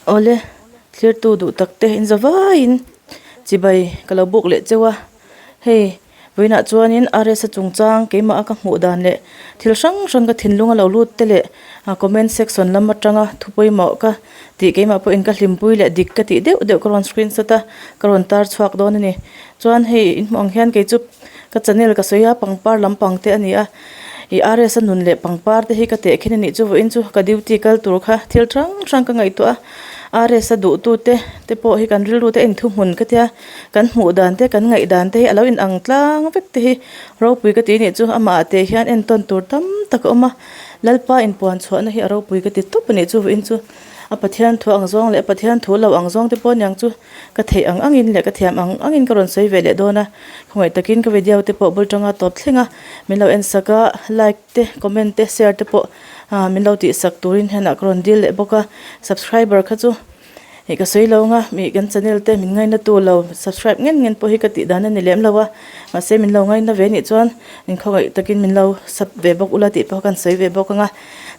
Awle, thlirtu duh tak te in za vaiin chibai ka lo buk leh cheu a, hei vawiinah chuanin RS a chungchang keimah a ka hmuh dan leh thil hrang hrang ka thinlung a lo lut te leh comment section lam atanga thu pawimawh ka tih keimah pawhin ka hlimpui leh dik ka tih deuh deuh ka rawn screenshot a ka rawn tar chhuak dawn a ni. Chuan hei in hmuh ang hian kei chu ka channel ka sawi a pangpar lampang te a ni a. Ih RS a nun leh pangpar te hi ka teh khin a nih chu vawiin chu ka duty kal tur kha thil hrang hrang ka ngaihtuah a RS a duh tu te te pawh hi kan rilru te a inthuhmun ka tia kan hmuh dan te kan ngaih dan te hi a lo inang tlang vek te hi ropui ka ti a nih chu amah ah te hian entawn tur tam tak a awm a Lalpa inpuan chhuahna hi a ropui ka ti tawp a nih chu vawiin chu a Pathian thu ang zawng leh a Pathian thu lo ang zawng te pawh aniang chu. Ka theih ang angin leh ka thiam ang angin ka rawn sawi ve leh dawn a, khawngaih takin ka video te pawh bul tanga tawp thleng a, min lo en sak a, like te, comment te, share te pawh ah min lo tih sak turin hian ah ka rawn dil leh bawk a, subscriber kha chu ih ka sawi lo anga mi kan channel te min ngaina tu lo subscribe ngen ngen pawh hi ka tih dan a ni lem lo a, mahse min lo ngaina ve nih chuan in khawngaih takin min lo sub ve bawk ula tih pawh ka sawi ve bawk anga,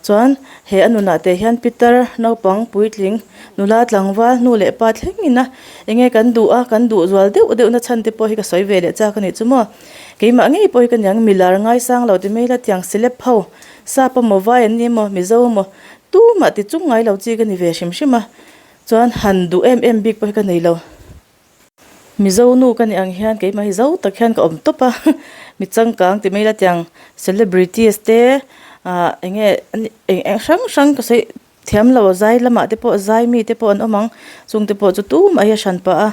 chuan he a nunah te hian pitar naupang puitling. Nula tlangval hnu leh pa thleng in a enge kan duh a, kan duh zual deuh deuh na chhan te pawh hi ka sawi ve leh chak a nih chu maw. Keimah ngei pawh hi ka niang milar ngaisang lo ti mai la tiang celeb ho sap emaw vai an ni emaw mizo emaw tumah ti chung ngai lo chi ka ni ve hrim hrim a, chuan han duh em em bik pawh hi ka nei lo. Mizo nu ka nih ang hian keimah hi zo tak hian ka awm tawp a, mi changkang ti mai la tiang celebrities te ah enge eng eng hrang hrang ka sawi thiam lo zai lamah te pawh zai mi te pawh an awm ang chung te pawh chu tumah hi a hran pah a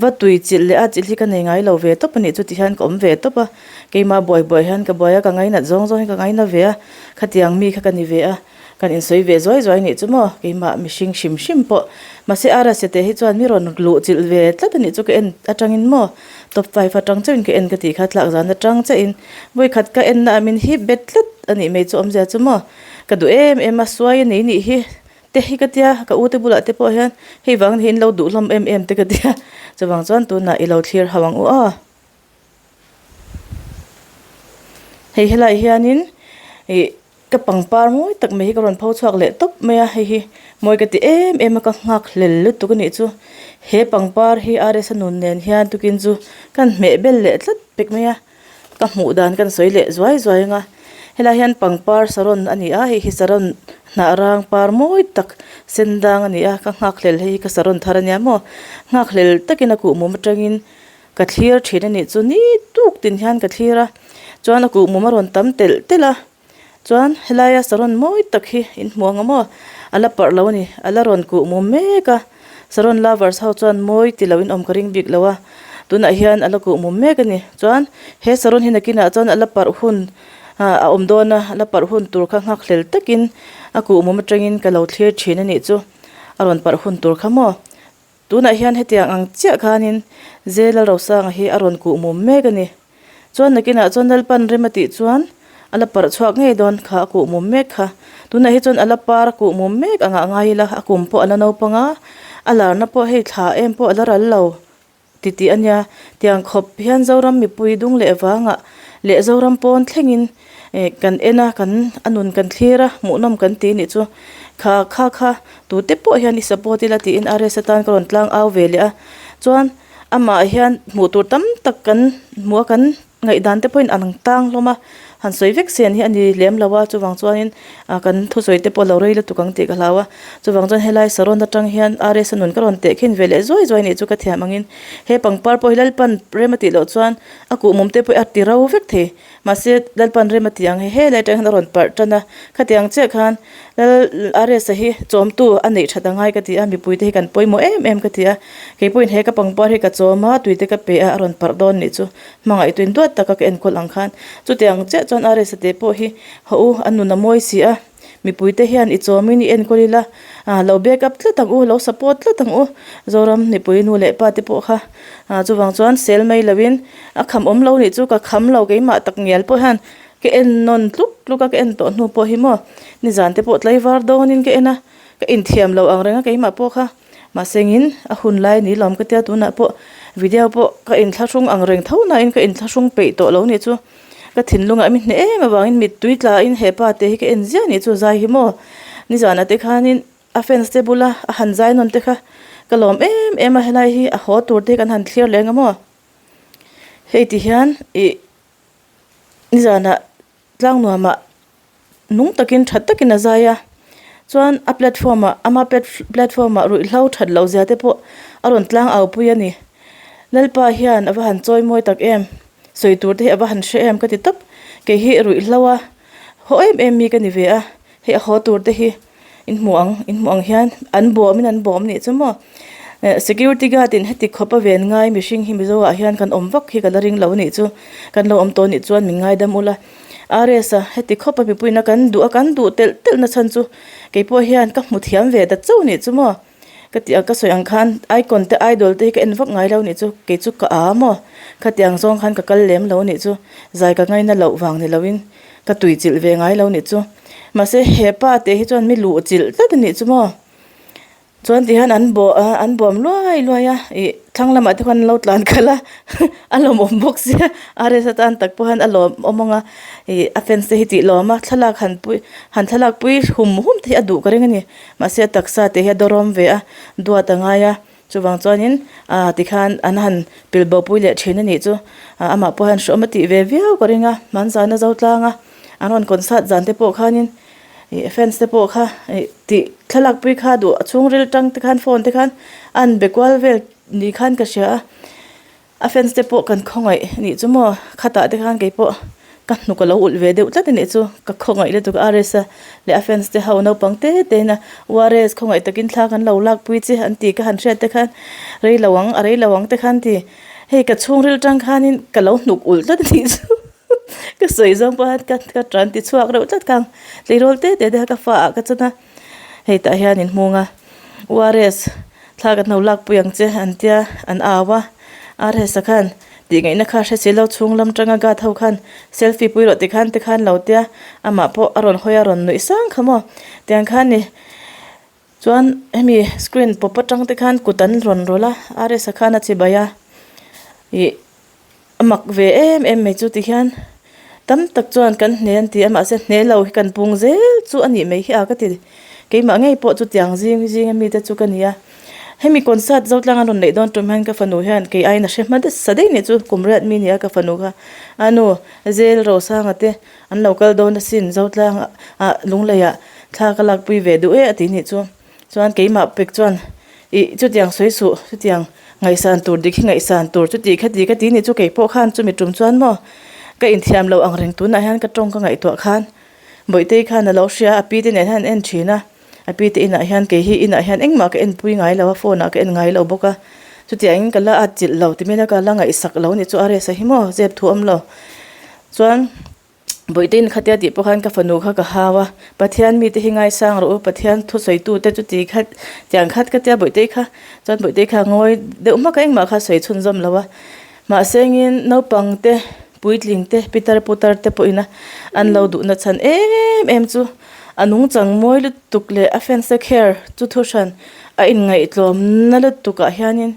va tui chilh leh a chilh hi ka nei ngai lo ve tawp a nih chu ti hian ka awm ve tawp a keimah buai buai hian ka buai a ka ngainat zawng zawng hi ka ngaina ve a khatiang mi kha ka ni ve a. Kan insawi ve zuai zuai nih chu maw, keimah mihring hrim hrim pawh. Mahse RSA te hi chuan mi rawn luh chilh ve tlat a nih chu ka en atangin maw, top five atang chauhin ka en ka tih kha tlak zan atang chiahin vawikhat ka en na ah min hip bet tlat a nih mai chu awmzia chu maw. Ka duh em em a, suai a nei nih hi te hi ka tia, ka u te bulah te pawh hian hei vang hi in lo duh hlawm em em te ka tia, chuvang chuan tunah i lo thlir hauh ang u aw. Hei helaiah hianin ih ka pangpar mawi tak mai hi ka rawn pho chhuak leh tawp mai a hei hi mawi ka ti em em a ka nghak hlel lutuk a nih chu he pangpar hi RS a nun nen hian tukin chu kan hmeh bel leh tlat pek mai a ka hmuh dan kan sawi leh zuai zuai ang a helaiah hian pangpar saron a ni a hei hi saron hnah rang par mawi tak sen dang a ni a ka nghak hlel hei hi ka saron thar a nia maw nghak hlel takin a kuhmum atangin. Ka thlir thin a nih chu ni tuk tin hian ka thlir a chuan a kuhmum a rawn tam telh telh a chuan helaia saron mawi tak hi in hmu ang maw a la parh lo a ni a la rawn kuhmum mek a saron lovers ho chuan mawi ti lo in awm ka ring bik lo a tunah hian a la kuhmum mek a ni chuan he saron hi nakinah chuan a la parh hun ah a awm dawn a a la parh hun tur kha nghak hlel takin a kuhmum atangin ka lo thlir thin a nih chu a rawn parh hun tur kha maw. Tunah hian hetiang ang chiah khanin Zela Rosanga hi a rawn kuh mum mek a ni. Chuan nakinah chuan Lalpan rem a tih chuan a la parh chhuak ngei dawn kha a kuh mum mek kha. Tunah hi chuan a la par a kuh mum mek angah ngai ila a kum pawh a la naupang a, a larna pawh hei thla em pawh a la ral lo. Ti tih a nia. Tiang khawp hian Zoram mipui dung leh vangah leh Zoram pawn thlengin eh kan en a, kan a nun kan thlir a, hmuhnawm kan ti nih chu. Kha kha kha tute pawh hian i support ila tiin RS atan ka rawn tlang au ve leh a. Chuan amah hian hmuh tur tam tak kan hmu a, kan Ngaihdan te pawhin an tang hlawm a, han sawi vek sen hi a ni lem lo a, chuvang chuanin ah kan thusawi te pawh lo rei lutuk ang tih ka hlau a, chuvang chuan helai saron atang hian RS a nun ka rawn teh khin ve leh zuai zuai nih chu ka thiam angin he pangpar pawh hi Lalpan rem a tih loh chuan a kuhmum te pawh hi a ti ro vek thei, mahse Lalpan rem a tih ang he helai atang hian a rawn parh tan a, khatiang chiah khan Lal RS a hi chawmtu a neih that a ngai ka ti a, mipui te hi kan pawimawh em em ka ti a, keipawhin he ka pangpar hi ka chawm a, tui te ka pe a, a rawn parh dawn nih chu. Hmangaih tuin duat taka ka enkawl ang khan chutiang chiah chuan RS a te pawh hi haw u a nun a mawi si a, mipui te hian i chawmin i enkawl ila ah lo back up tlat ang u, lo support tlat ang u, Zoram mipui nu leh pa te pawh kha ah chuvang chuan sel mai loin a kham awm lo nih chu ka kham lo keimah tak ngial pawh hian ka en nawn tluk tluk a ka en tawh hnu pawh hi maw nizan te pawh tlaivar dawnin ka en a ka inthiam lo ang reng a keimah pawh kha. Mahse engin a hun lai ni lawm ka tia tunah pawh video pawh ka inthlahrung ang reng tho nain ka inthlahrung peih tawh lo nih chu ka thinlungah mi hneh em avangin mittui tlain hepa te hi ka en ziah nih chu zai hi maw nizanah te khanin. A fans te bula a han zai nawn te kha ka lawm em em a helai hi a haw tur te hi kan han thlir leh ang maw hei ti hian ih nizanah tlang nuamah nung takin tha takin a zai a chuan a platform ah ama platform ah ruihhlo that loh zia te pawh a rawn tlang au pui a ni Lalpa hian a va han chawi mawi tak em sawi tur te hi a va han hre em ka ti tawp kei hi ruihhlo a haw em em mi ka ni ve a. Hei a haw tur te hi in hmuh ang in hmuh ang hian an bawm in an bawm nih chu maw eh security guard in heti khawp a ven ngai mihring hi mizo ah hian kan awm vak hi ka la ring lo anih chu kan lo awm tawh anih chuan min ngaidam ula R_S a heti khawp a mipui in a kan duh a kan duh telh telh na chhan chu keipawh hian ka hmu thiam ve ta chauh anih chu maw. Ka tih ang ka sawi ang khan icon te idol te hi ka en vak ngai lo anih chu kei chu ka a maw khatiang zawng khan ka kal lem lo anih chu zai ka ngaina loh vang ni loin ka tui chilh ve ngai lo anih chu mahse hepa tih hi chuan mi luh chilh tlat anih chu maw chuan ti hian an bawh a an bawm luai luai a ih thlang lamah te khuan an lo tlan khalh a a lawmawm bawk sia R_S atan tak pawh hian a lawmawm ang a ih a fans te hi tih lawm a thlalak han pui han thlalak pui hum hum te hi a duh ka ring a ni. Mahse a taksa te hi a dawrawm ve a, duat a ngai a, chuvang chuanin ah tikhan an han pil bo pui leh thin a nih chu. Ah amah pawh hian hreawm a tih ve viau ka ring a, hman zana zo tlang a, an rawn concert zan te pawh khanin ih fans te pawh kha ih tih thlalak pui kha duh a chhungril tang te khan phone te khan a an be kual vel ni khan ka hria a. A fans te pawh kan khawngaih anih chu maw khatah te khan kei pawh ka hnuk a lo ulh ve deuh tlat anih chu ka khawngaih lutuk a R_S a leh a fans te ho naupang te te in a U_R_S khawngaih takin thla kan lo lak pui che an tih ka han hriat te khan rei lo ang a rei lo ang te khan ti hei ka chhungril tang khanin ka lo hnuk ulh tlat anih chu ka sawi zawng pawh hian ka ka tan ti chhuak reuh tlat kang tleirawl te te te kha ka fa ah ka chan a hei tah hian in hmung a U_R_S. Thla kan ho lak pui ang che an tia an au a, RS-a khan tih ngaihna kha hre si lo chhung lam tanga guard ho khan selfie pui rawh tikhan te khan lo tia amah pawh a rawn hawi a rawn nuih sang kha maw tiang khan ni chuan hemi screen pawp atang te khan kut an rawn rawlh a RS-a khan a chibai a ih. A mak ve em em mai chu tihian tam tak chuan kan hne an ti a mahse hne lo hi kan pung zel chu a nih mai hi a ka ti keimah ngei pawh chu tiang zing zing a mite chu ka ni a hemi concert zotlang an rawn neih dawn tum hian ka fanu hian kei aiin a hre hma nasa daih nih chu kum riat mi a ni a ka fanu kha a nu zel Rosanga te an lo kal dawn asin zotlang ah lunglei ah thla ka lakpui ve duh e a ti nih chu. Chuan keimah pek chuan ih chutiang sawi suh chutiang ngaihsan tur dik hi ngaihsan tur chuti kha ti ka ti nih chu kei pawh khan chumi tum chuan maw ka inthiam loh ang reng tunah hian ka tawng ka ngaihtuah khan Bawihtei khan a lo hria a pi te nen hian an en thin a a pi te inah hian kei hi inah hian engmah ka enpui ngai lo a phone ah ka en ngai lo bawk a chutiangin ka la at chilh lo ti mai a ka la ngaihsak lo nih chu a resa hi maw zep thu awm lo chuan. Bawihtein khatia tih pawh khan ka fanu kha ka hau a, Pathian mite hi ngaisang rawh u, Pathian thusawitu te chuti kha tiang khat ka tia Bawihtei kha chuan Bawihtei kha ngawi deuh hmak a engmah kha sawi chhunzawm lo a, mahse engin naupang te puitling te pitar putar te pawhin a an lo duhna chhan em em chu a nungchang mawi lutuk leh a fans te care chu thuhran a inngaihtlawmna lutukah hianin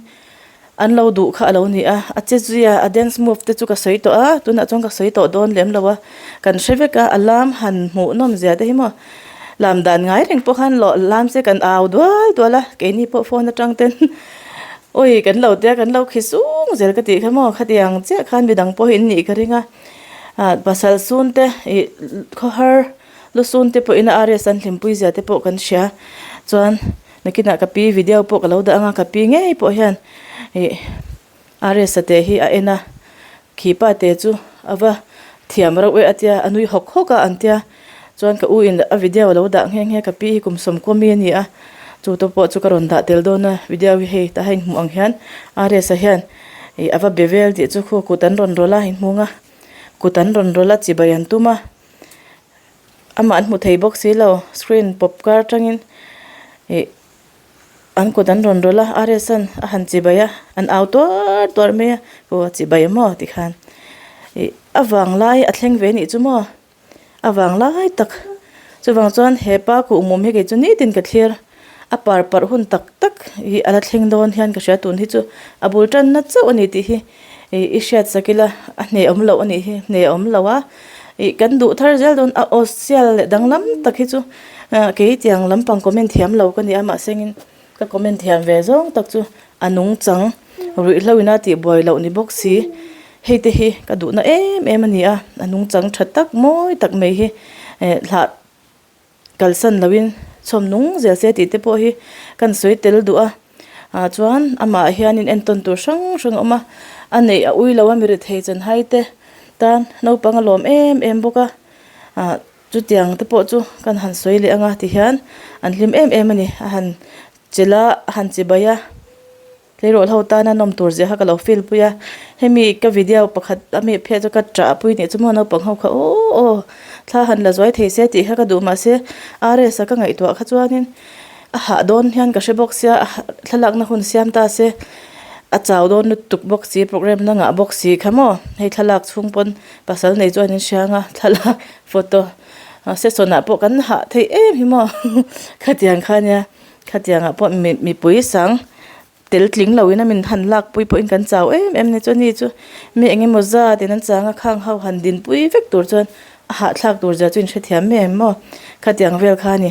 An lo duh kha a lo ni a, a che zui a, a dance move te chu ka sawi tawh a, tunah chuan ka sawi tawh dawn lem lo a, kan hre vek a, a lam han hmuh nawm zia te hi maw, lam dan ngai reng pawh khan lawh lam se kan au dual dual a, keini pawh phone atang ten awi kan lo tia kan lo khi sung zel ka tih kha maw, khatiang chiah khan midang pawh hi an nih ka ring a, ah pasal sun te ih khawhar lu sun te pawhin a RS an hlimpui zia te pawh kan hria chuan. Nakinah ka pi video pawh ka lo dah anga ka pi ngei pawh hian ih RS-a te hi a en a khipa te chu a va thiam reuh e a tia a nui hawk hawk a an tia chuan ka u in a video a lo dah nghe nghe ka pi hi kum sawmkaw mi a ni a chu te pawh chu ka rawn dah tel dawn a video hi hei tah hian hmuh ang hian RS-a hian ih a va be vel tih chu khu kut an rawn rawlh a inhmung a kut an rawn rawlh a chibai an tum a. Amah an hmu thei bawk si lo screen pawp kar atangin ih an kut an rawn rawlh a RS an a han chibai a an au tuar tuar mai a aw a chibai maw tikhan ih a vang lai a thleng ve anih chu maw a vang lai tak chuvang chuan hepa kuhmum hi kei chu nitin ka thlir a par parh hun tak tak hi a la thleng dawn hian ka hria tun hi chu a bul tanna chauh a ni tih hi ih i hriat sak ila a hne awm loh a nih hi hne awm lo a ih kan duh thar zel dawn a aw sial leh danglam tak hi chu. Kei tiang lampang comment thiam lo ka ni a mahsengin ka comment thiam ve zawng tak chu a nungchang ruihhlo ina tih buai loh ni bawk si hei te hi ka duhna em em a ni a a nungchang tha tak mawi tak mai hi eh hlah kalsan loin chhawm nung zel se tih te pawh hi kan sawi tel duh a ah chuan amah hianin entawn tur hrang hrang a awm a a neih a ui lo a mi rethei chanhai te tan naupang a lawm em em bawk a ah. Chutiang te pawh chu kan han sawi leh anga tihian an hlim em em a ni. A han chelh a, a han chibai a, tleirawl ho tana nawm tur zia kha ka lo feel pui a. Hemi ka video pakhat a mi phei chu ka ṭah pui nih chu maw naupang ho kha aw aw thla han la zuai thei se tih kha ka duh mahse RS a ka ngaihtuah kha chuanin a hah dawn hian ka hre bawk sia thlalakna hun siam ta se a chau dawn lutuk bawk si programme na ngah bawk si kha maw hei thlalak chhung pawn pasal nei chuan in hria anga thlalak photo session ah pawh kan hah theih em hi maw khatiang kha nia khatiang ah pawh mipui sang tel tling lo in a min han lak pui pawhin kan chau em em a ni chuan ni chu mi eng emaw zat in an chang a khang ho han din pui vek tur chuan a hahthlak tur zia chu in hrethiam mai em maw khatiang vel kha a ni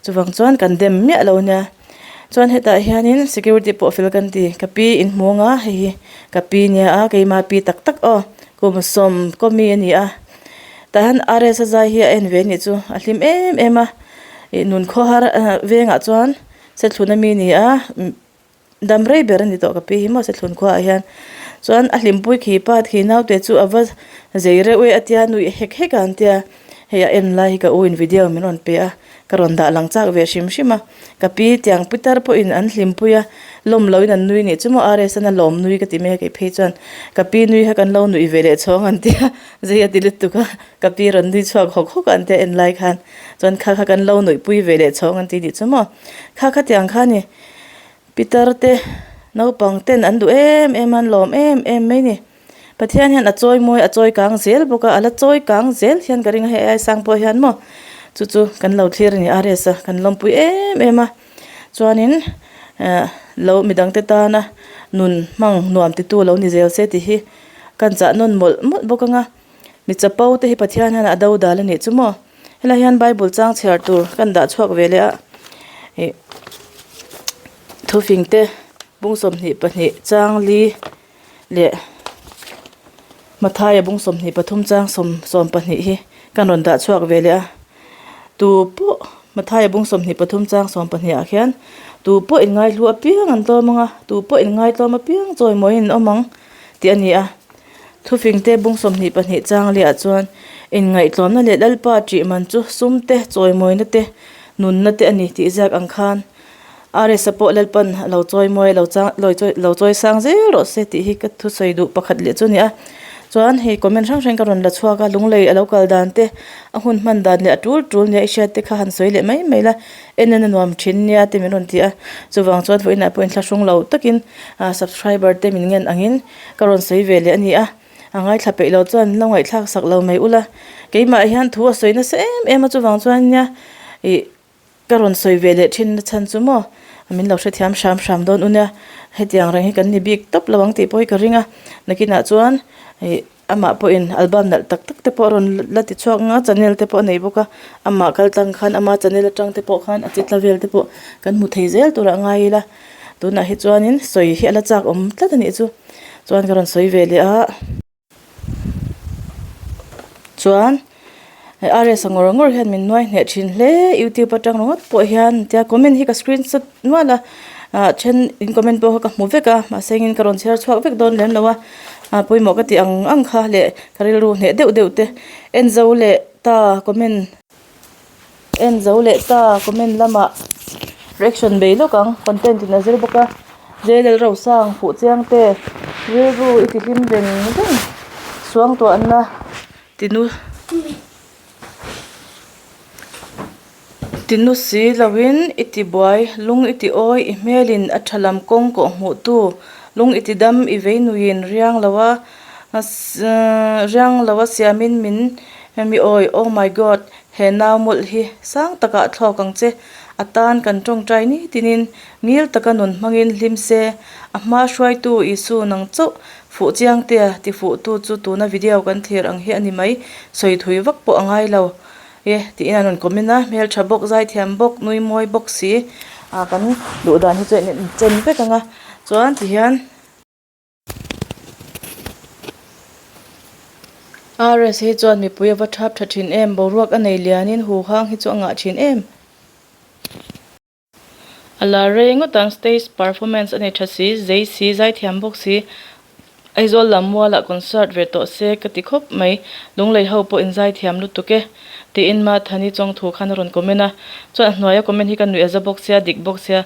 chuvang chuan kan dem miah lo nia chuan hetah hianin security pawh fel kan ti ka pi inhmu anga hei hi ka pi nia a keima pi tak tak aw kum sawm kaw mi a ni a. Tah hian RS a zai hi a en ve anih chu a hlim em em a ih nun khawhar vengah chuan sethlun ami ni a dam rei ber a ni tawh ka pi hi maw sethlun khuaah hian chuan a hlimpui khi pa khi naute chu a va zei reuh e a tia nuih hek hek a an tia hei a en lai hi ka u in video min rawn pe a ka rawn dah lang chak ve hrim hrim a ka pi tiang pitar pawhin an hlimpui a lawm loin an nui nih chu maw RS an a lawm nui ka ti mai a kei phei chuan ka pi nui kha kan lo nuih ve leh chhawng an tia. Zai a ti lutuk a, ka pi rawn nui chhuak hawk hawk a an tia en lai khan chuan kha kha kan lo nuihpui ve leh chhawng an ti tih chu maw. Kha khatiang kha ni pitar te naupang ten an duh em em a an lawm em em mai ni. Pathian hian a chawi mawi a chawi kang zel bawk a, a la chawi kang zel hian ka ring a hei ai sang pawh hian maw chu chu kan lo thlir a ni RS a kan lawmpui em em a chuanin eh lo midangte tana nun hmang nuam titu lo ni zel se tih hi. Kan chah nawn mawlh mawlh bawk anga mi chapo te hi Pathian hian a do dal a nih chu maw helai hian bible chang chhiar tur kan dah chhuak ve leh a ih thufing te bung 22 chang li leh Mathaia bung 23 chang 12 hi kan rawn dah chhuak ve leh a tu pawh Mathaia bung 23 chang 12 ah khian tu pawh inngaihlu apiang an tlawm anga tu pawh inngaitlawm apiang chawimawiin an awm ang. tih a ni a. Thufingte bung 22 chang liah chuan inngaihtlawmna leh Lalpa ṭih man chu sum te, chawimawina te, nunna te a ni tih ziak ang khan RS-a pawh Lalpan a lo chawimawi a lo chang lo chawi sang zel rawh se tih hi ka thusawi duh pakhat leh chu a ni a. Chuan hei comment hrang hrang ka rawn la chhuak a, lunglei a lo kal dan te, a hun hman dan leh a tul tul nia i hriat te kha han sawi leh mai mai la, en en a nuam thin nia te min rawn ti a. Chuvang chuan vawiinah pawh inthlahrung lo takin ah subscriber te min ngen angin ka rawn sawi ve leh a ni a, a ngaithla peih lo chuan lo ngaihthlak sak lo mai ula, keimah hian thu a sawi nasa em em a chuvang chuan nia ih ka rawn sawi ve leh thin na chhan chu maw min lo hrethiam hram hram dawn u nia, hetiang reng hi kan ni bik tawp lo ang tih pawh hi ka ring a, nakinah chuan ih. Amah pawhin album nalh tak tak te pawh a rawn la ti chhuak ang a, channel te pawh a nei bawk a, amah kal tlang khan ama channel atang te pawh khan a chi tla vel te pawh kan hmu thei zel turah ngai ila, tunah hi chuanin sawi hi a la chak awm tlat a nih chu, chuan ka rawn sawi ve leh a. Chuan hei RS a ngawr ngawr hian min nuai hneh thin hle youtube atang ringawt pawh hian tia comment hi ka screenshot nual a ah then in comment pawh kha ka hmu vek a mahse engin ka rawn chhiar chhuak vek dawn lem lo a ah pawimawh ka tih ang ang kha leh ka rilru hneh deuh deuh te en zo leh ta comment en zo leh ta comment lamah reaction bei lawk ang content in a zir bawk a Jailel Rosang fuh chiang te rilru i ti hlim veng veng suangtuahna. Tinu Tinu si loin i ti buai, lung i ti awi, i hmelin a tha lam kawng kawh hmuh tu, lung i ti dam, i vei nuiin riang lo a riang lo a siamin min mi awi, oh my God, he nau mawlh hi sang takah thlawk ang che, a tan kan tawngtai nitinin ngil taka nun hmangin hlim se, a hma hruaitu Isu nang chauh Fuh chiangtea ti fuhtu chu tuna video kan thlir ang hi a ni mai, sawi thui vak pawh a ngai lo. E tiin an rawn comment a, hmeltha bawk zaithiam bawk nui mawi bawk si ah kan duh dan hi chu a inchen vek ang a chuan tihian. RS hi chuan mipui a va thap tha thin em boruak a nei lianin huhang hi chu a ngah thin em. A lar rei ngawt ang stage performance a nei tha si, zei si, zaithiam bawk si, Aizawl lam mualah concert ve tawh se ka ti khawp mai, Lunglei ho pawh in zaithiam lutuk e tiin Mathani chawngthu khan a rawn comment a, chuan a hnuaia comment hi ka nuih a za bawk sia, dik bawk sia,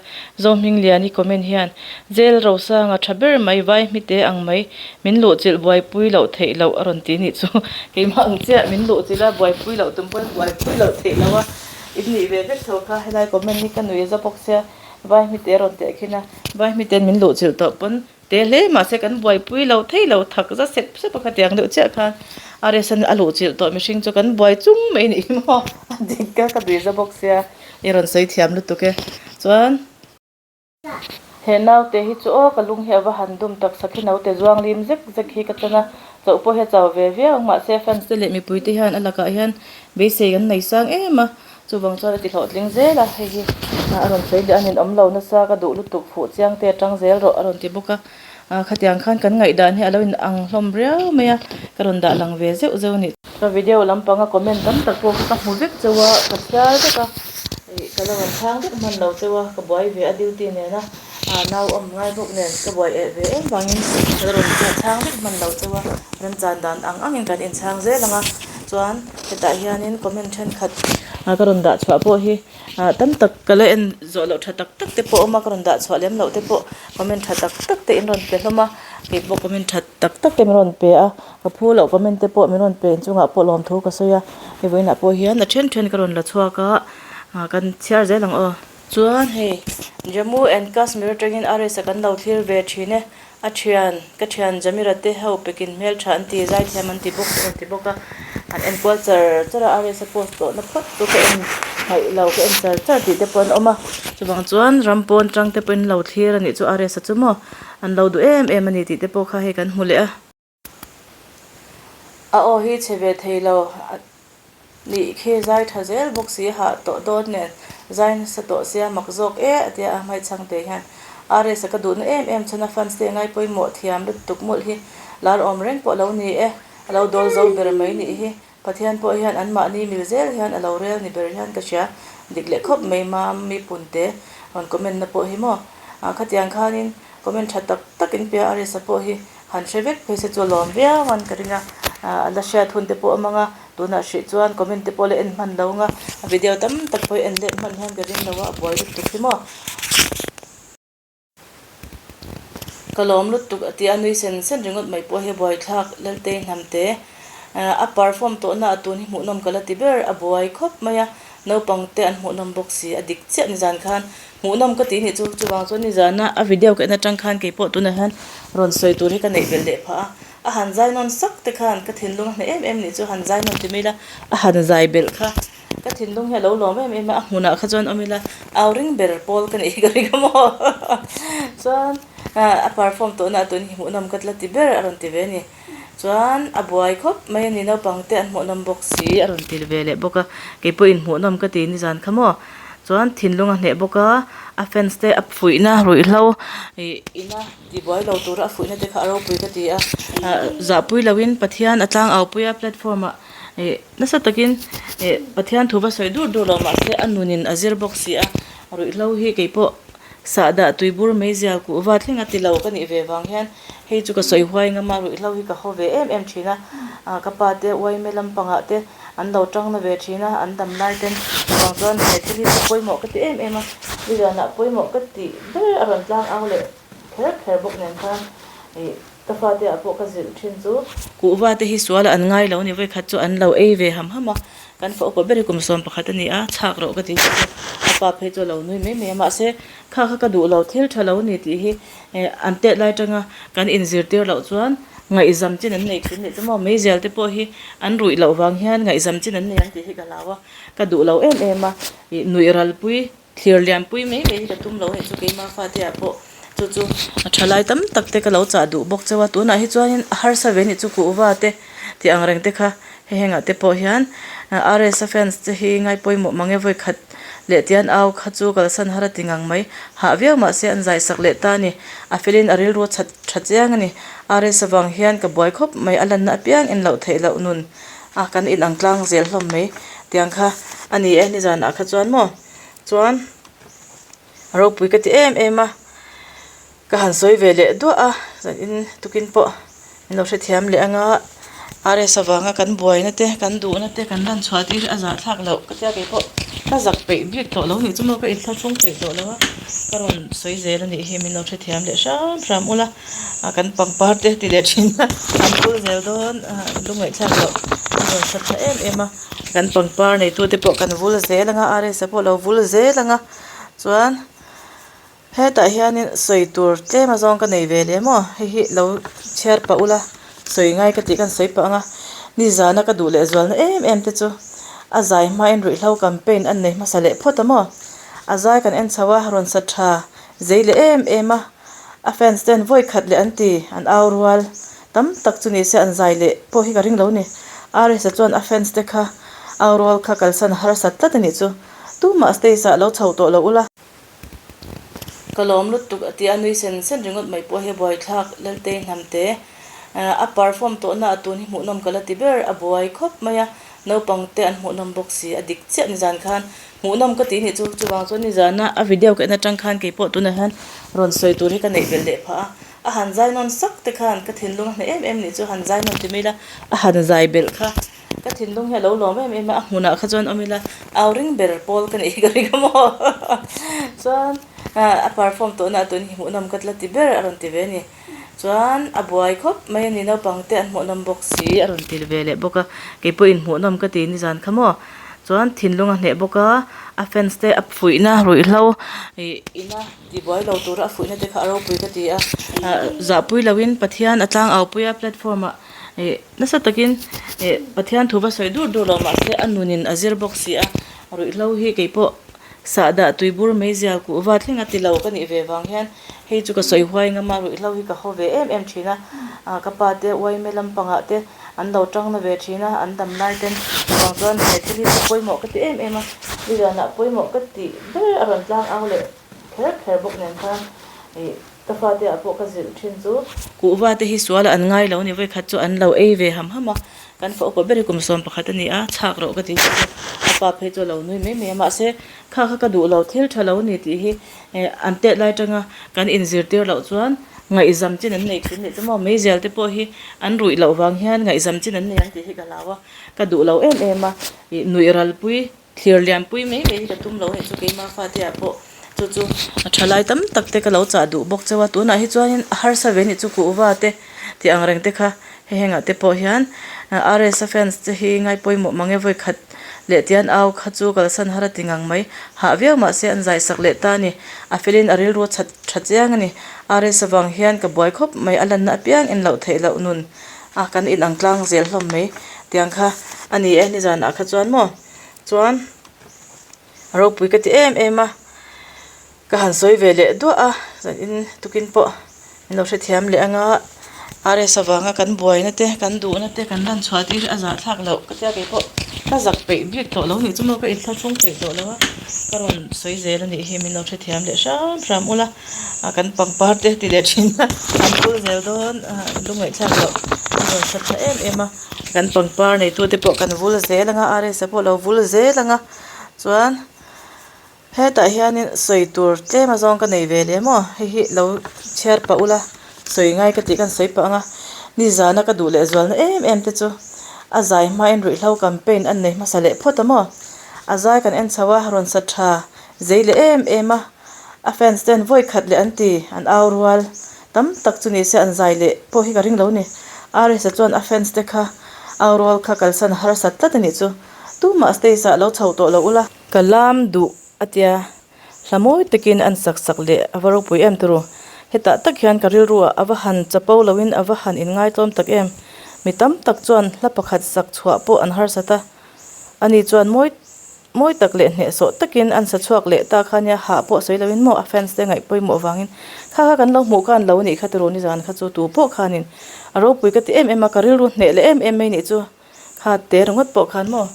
Zohmingliani comment hian Jail Rosanga tha ber mai vai hmite ang mai min luhchilh buaipui loh theih loh a rawn ti nih chu, keimah ang chiah min luhchilh a buaipui loh tum pawhin buaipui loh theih loh a. In nih ve vek tho kha helai comment hi ka nui a za bawk sia vai hmite a rawn teh khin a vai hmite min luh chilh tawh pawn te hle mahse kan buaipui lo thei lo thak za sep sep a khatiang deuh chiah khan a rest a luh chilh tawh mihring chu kan buai chung mai nih hi maw a dik a ka nui za bawk sia i rawn sawi thiam lutuk e chuan. He naute hi chu aw ka lung hi a va han dum tak sakhi naute zuang lim zek zek hi ka chan a, chauh pawh hi a chau ve viau ang mahse fans te leh mipui te hian a lakah hian beisei an nei sang em a, chuvang chuan a ti hlawhtling zel a, hei hi a rawn sawi leh a ninawm lo nasa ka duh lutuk fuh chiang te atang zel rawh a rawn ti bawk a. Ah khatiang khan kan ngaihdan hi a lo in ang hlawm riau mai a, ka rawn dah lang ve zeuh zeuh a ni. Ka video lampanga comment tam tak pawh kha ka hmu vek chauh a, ka chhiar vek a, ih ka lo rawn chhang vek hman lo chauh a, ka buai ve a duty nena ah nau awm ngai bawk nen ka buai eh ve em vangin ka la rawn chhang vek hman lo chauh a, remchan dan ang angin kan inchhang zel ang a, chuan hetah hianin comment thenkhat ah ka rawn dah chhuah pawh hi. Ah tam tak ka la en zawh loh tha tak tak te pawh a awm a ka rawn dah chhuah lem loh te pawh comment tha tak tak te in rawn pe hlawm a kei pawh comment tha tak tak te min rawn pe a ka phu loh comment te pawh min rawn pe inchungah pawh lawmthu ka sawi a hei vawiinah pawh hian a then then ka rawn la chhuak a ah kan chhiar zel ang aw. Chuan hei Jammu and Kashmir atangin RS a kan lo thlir ve thin e. A thian, ka thian Jamira te ho pekin hmeltha an ti, zaithiam an ti bawk a rawn ti bawk a, an en kual char char a, RS a post tawhna phawt chu ka en hmaih lo, ka en char char tih te pawh an awm a, chuvang chuan ram pawn tang te pawhin lo thlir a nih chu RS a chu maw an lo duh em em a ni tih te pawh kha hei kan hmu leh a. A aw hi chhe ve thei lo nih khi zai tha zel bawk si hah tawh dawn nen zai nasa tawh sia mak zawk e a tia a hmaichhang te hian RS a ka duhna em em chhan a fans te ngai pawimawh thiam lutuk mawlh hi lar awm reng pawh lo ni e a lo dawl zo ber mai nih hi Pathian pawh hian anmahni mil zel hian a lo rel ni ber hian ka hria dik leh khawp mai mam mi punte rawn comment na pawh hi maw ah khatiang khanin comment tha tak tak in pia Arisa pawh hi han hre vek phei se chu a lawm viau an ka ring a ah a la hriat hun te pawh a mang a tunah hrih chuan comment te pawh la en hman lo ang a a video tam tak pawh hi en let hman hian ka ring lo a a buai lutuk hi maw. Ka lawm lutuk a ti a, nui sen sen ringawt mai pawh hi a buaithlak Laltei hnamte. A perform tawhna a tun hi hmuhnawm ka la ti ber, a buai khawp mai a, naupang te an hmuhnawm bawk si, a dik chiah nizan khan hmuhnawm ka ti nih chu, chuvang chuan nizana a video ka en atang khan kei pawh tunah hian rawn sawi tur hi ka neih belh leh phah a, a han zai nawn sak te khan ka thinlung a hneh em em nih chu, han zai nawn ti mai ila a han zai belh kha. Ka thinlung hi a lo lawm em em a, a hmunah kha chuan awm ila au ring ber pawl ka nih hi ka ring a maw chuan a perform tawhna ah tun hi hmuhnawm ka la ti ber a rawn ti ve a ni chuan a buai khawp mai a ni naupang te an hmuhnawm bawk si a rawn ti ve leh bawk a keipawhin hmuhnawm ka ti nizan kha maw chuan thinlung a hneh bawk a a fans te a fuihna ruihhlo ih ina tibuai lo tura a fuihna te kha a ropui ka ti a zahpui loin Pathian a tlangau pui a platform ah. Ih nasa takin ih Pathian thu va sawi dur dur lo mahse a nunin a zir bawk si a, ruihhlo hi kei pawh sahdah tuibur meizial kuhva thleng a ti lo ka nih ve vang hian hei chu ka sawi huai ngam a, ruihhlo hi ka haw ve em em thin a, ah ka pa te uaime lampangah te an lo tang na ve thin a, an dam lai ten chuvang chuan he thil hi chu pawimawh ka ti em em a, nizanah pawimawh ka tih ber a rawn tlang au leh kher kher bawk nen khan ih. Ka fate ah pawh ka zilh thin chu. Kuhva te hi sual an ngai lo a ni, vawikhat chu an lo ei ve ham ham a, kan fa upa ber hi kum 11 a ni a, chhak rawh ka ti tih chu a pa phei chu a lo nui mai mai a, mahse kha kha ka duh lo thil tha lo a ni tih hi an tet lai atanga kan inzirtir loh chuan ngaihzam chin an nei thin leh chu maw, meizial te pawh hi an ruih loh vang hian ngaihzam chin an nei ang tih hi ka hlau a, ka duh lo em em a, ih nuih ralpui. Thlir lianpui mai mai hi ka tum lo hei chu keima fate ah pawh chu chu a tha lai tam tak te ka lo chah duh bawk chauh a tunah hi chuanin a harsa ve anih chu kuhva te tih ang reng te kha. Hei hengah te pawh hian RS a fans te hi ngai pawimawh mang e vawi khat leh tian au kha chu kalsan har a ti ngang mai. Hah viau mahse an zai sak leh ta a ni. A felin a rilru a chhat tha chiang a ni. RS avang hian ka buai khawp mai a lanna apiang en loh theih loh nun a kan inang tlang zel hlawm mai tiang kha a ni e nizanah kha chuan maw chuan a ropui ka ti em em a. Ka han sawi ve leh duah a, zanin tukin pawh min lo hrethiam leh anga RS avanga kan buaina te, kan duhna te kan lan chhuah tir hi a zahthlak loh ka tia keipawh ka zak peih bik tawh lo nih chu maw ka inthlahrung peih tawh lo a, ka rawn sawi zel a nih hi min lo hrethiam leh hram hram ula, kan pangpar te ti leh thin a an phul zel dawn lungngaihthlak loh a rawn hre tha em em a, kan pangpar neitute pawh kan vul zel anga RS a pawh lo vul zel anga chuan. Hetah hianin sawi tur tlem azawng ka nei ve leh maw hei hi lo chhiar pah ula sawi ngai ka tih khan sawi pah ang a nizana ka duh leh zualna em em te chu a zai hmain ruihhlo campaign an nei hmasa leh phawt a maw a zai kan en chho a rawn sa tha zei leh em em a a fans ten vawi khat leh an ti an au rual tam tak chu ni se an zai leh pawh hi ka ring lo ni RS-a chuan a fans te kha au rual kha kalsan harsat tlat a nih chu tumah stage ah lo chho tawh lo ula. Ka lawm lutuk a ti a, nui sen sen ringawt mai pawh hi a buaithlak Laltei hnamte. A perform tawhna a tun hi hmuhnawm ka la ti ber, a buai khawp mai a, naupang te an hmuhnawm bawk si, a dik chiah nizan khan hmuhnawm ka ti nih chu, chuvang chuan nizana a video ka en atang khan keipawh tunah hian rawn sawi tur hi ka neih belh leh phah a, a han zai nawn sak te khan ka thinlung a hneh em em nih chu, han zai nawn ti mai ila a han zai belh kha. Ka thinlung hi a lo lawm em em a, a hmunah kha chuan awm ila au ring ber pawl ka nih hi ka ring a maw chuan a perform tawhna ah tun hi hmuhnawm ka la ti ber a rawn ti ve a ni chuan a buai khawp mai a ni naupang te an hmuhnawm bawk si a rawn ti ve leh bawk a keipawhin hmuhnawm ka ti nizan kha maw chuan thinlung a hneh bawk a a fans te a fuihna ruihhlo ih ina tibuai lo tura a fuihna te kha a ropui ka ti a zahpui loin Pathian a tlangau pui a platform ah. Ih nasa takin ih Pathian thu va sawi dur dur lo mahse a nunin a zir bawk si a, ruihhlo hi keipawh sahdah tuibur meizial kuhva thleng a ti lo ka nih ve vang hian hei chu ka sawi huai ngam a, ruihhlo hi ka haw ve em em thin a, ah ka pa te uaime lampangah te an lo tang na ve thin a, an dam lai ten chuvang chuan he thil hi chu pawimawh ka ti em em a, nizanah pawimawh ka tih ber a rawn tlang au leh kher kher bawk nen khan ih. Ka fate ah pawh ka zilh thin chu. Kuhva te hi sual an ngai lo a ni, vawikhat chu an lo ei ve ham ham a, kan fa upa ber hi kum 11 a ni a, chhak rawh ka ti chu a pa phei chu a lo nui mai mai a, mahse kha kha ka duh lo, thil tha lo a ni tih hi an tet lai atanga kan inzirtir loh chuan ngaihzam chin an nei thin leh chu maw, meizial te pawh hi an ruih loh vang hian ngaihzam chin an nei ang tih hi ka hlau a, ka duh lo em em a, ih nuih ralpui. Thlir lianpui mai mai hi ka tum lo hei chu keima fate ah pawh chu chu a tha lai tam tak te ka lo chah duh bawk chauh a tunah hi chuanin a harsa ve anih chu kuhva te tih ang reng te kha hei hengah te pawh hian RS a fans te hi ngai pawimawh mang e vawi khat leh tian au kha chu kalsan har a ti ngang mai hah viau mahse an zai sak leh ta a ni a felin a rilru a chhat tha chiang a ni RS avang hian ka buai khawp mai a lanna apiang en loh theih loh nun a kan inang tlang zel hlawm mai tiang kha a ni e nizanah kha chuan maw. Chuan a ropui ka ti em em a, ka han sawi ve leh duah a, zanin tukin pawh min lo hrethiam leh anga RS avanga kan buaina te kan duhna te kan lan chhuah tir hi a zahthlak loh ka tia keipawh ka zak peih bik tawh lo nih chu maw ka inthlahrung peih tawh lo a, ka rawn sawi zel a nih hi min lo hrethiam leh hram hram ula kan pangpar te ti leh thin a an phul zel dawn lungngaihthlak loh a rawn hre tha em em a. Kan pangpar neitute pawh kan vul zel anga RS a pawh lo vul zel anga chuan hetah hianin sawi tur tlem azawng ka nei ve leh maw hei hi lo chhiar pah ula sawi ngai ka tih khan sawi pah anga nizana ka duh leh zualna em em te chu a zai hmain ruihhlo campaign an nei hmasa leh phawt a maw a zai kan en chho a rawn sa tha zei leh em em a a fans ten vawi khat leh an ti an au rual. Tam tak chu ni se an zai leh pawh hi ka ring lo ni. RS-a chuan a fans te kha au rual kha kalsan harsat tlat a nih chu. Tumah stage ah lo chho tawh lo ula. Ka lam duh a tia hla mawi takin an sak sak leh a va ropui em turu. Hetah tak hian ka rilru ah a va han chapo loin a va han inngaitlawm tak em. Mi tam tak chuan hla pakhat sak chhuah pawh an harsat a. Ani chuan mawi Mawi tak leh hnehsawh takin an sa chhuak leh ta kha nia, hah pawh sawi loin maw a fans te ngaih pawimawh vangin kha kha kan lo hmuh khan lo nih kha tiraw nizan kha chu tu pawh khanin a ropui ka ti em em a, ka rilru hneh leh em em mai nih chu. Kha te ringawt pawh khan maw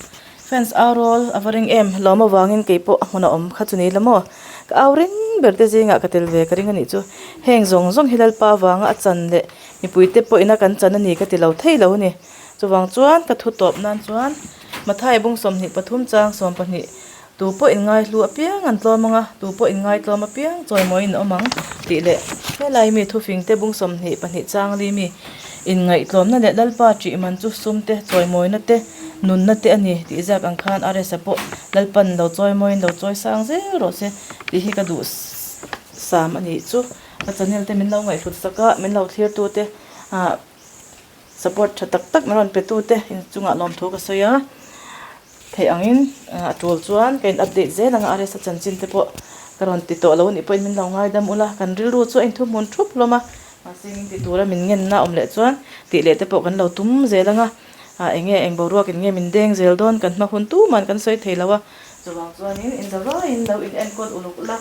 fans au rawl a va ring em lawm avangin keipawh a hmun a awm kha chu ni la maw ka au ring ber te zingah ka tel ve ka ring a nih chu heng zawng zawng hi lalpa avanga a chan leh mipui te pawh ina kan chan a ni ka ti lo thei lo a ni chuvang chuan ka thu tawp nan chuan Mathai bung 23 chang 12 Tu pawh inngaihlu apiang an tlawm ang a, tu pawh inngaitlawm apiang chawimawiin a awm ang tih leh helai mi thufingte bung 22 chang li mi inngaihtlawmna leh Lalpa ṭih man chu sum te, chawimawina te, nunna te a ni tih ziak ang khan RS-a pawh Lalpan lo chawimawiin lo chawi sang zel rawh se tih hi ka duh sam a nih chu. Ka channel te min lo ngaihhlut sak a, min lo thlirtu te ah support tha tak tak min rawn pe tu te inchungah lawmthu ka sawi a. Theih angin a tul chuan ka in update zel ang a, RSa chanchin te pawh ka rawn ti tawh lo anih pawhin min lo ngaidam ula, kan rilru chu a inthuhmun thup hlawm a, mahse min ti tura min ngenna awm leh chuan tih leh te pawh kan lo tum zel ang a, ah eng nge eng boruak in nge min deng zel dawn kan hma hun tuman kan sawi thei lo a, chuvang chuanin in zavaiin lo in enkawl uluk ula,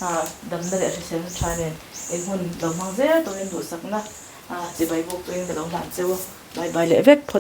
ah damna leh hriselna tha nen in hun lo hmang zel turin duhsakna ah chibai buk turin ka lo hlan cheu a, bye bye leh vek phawt.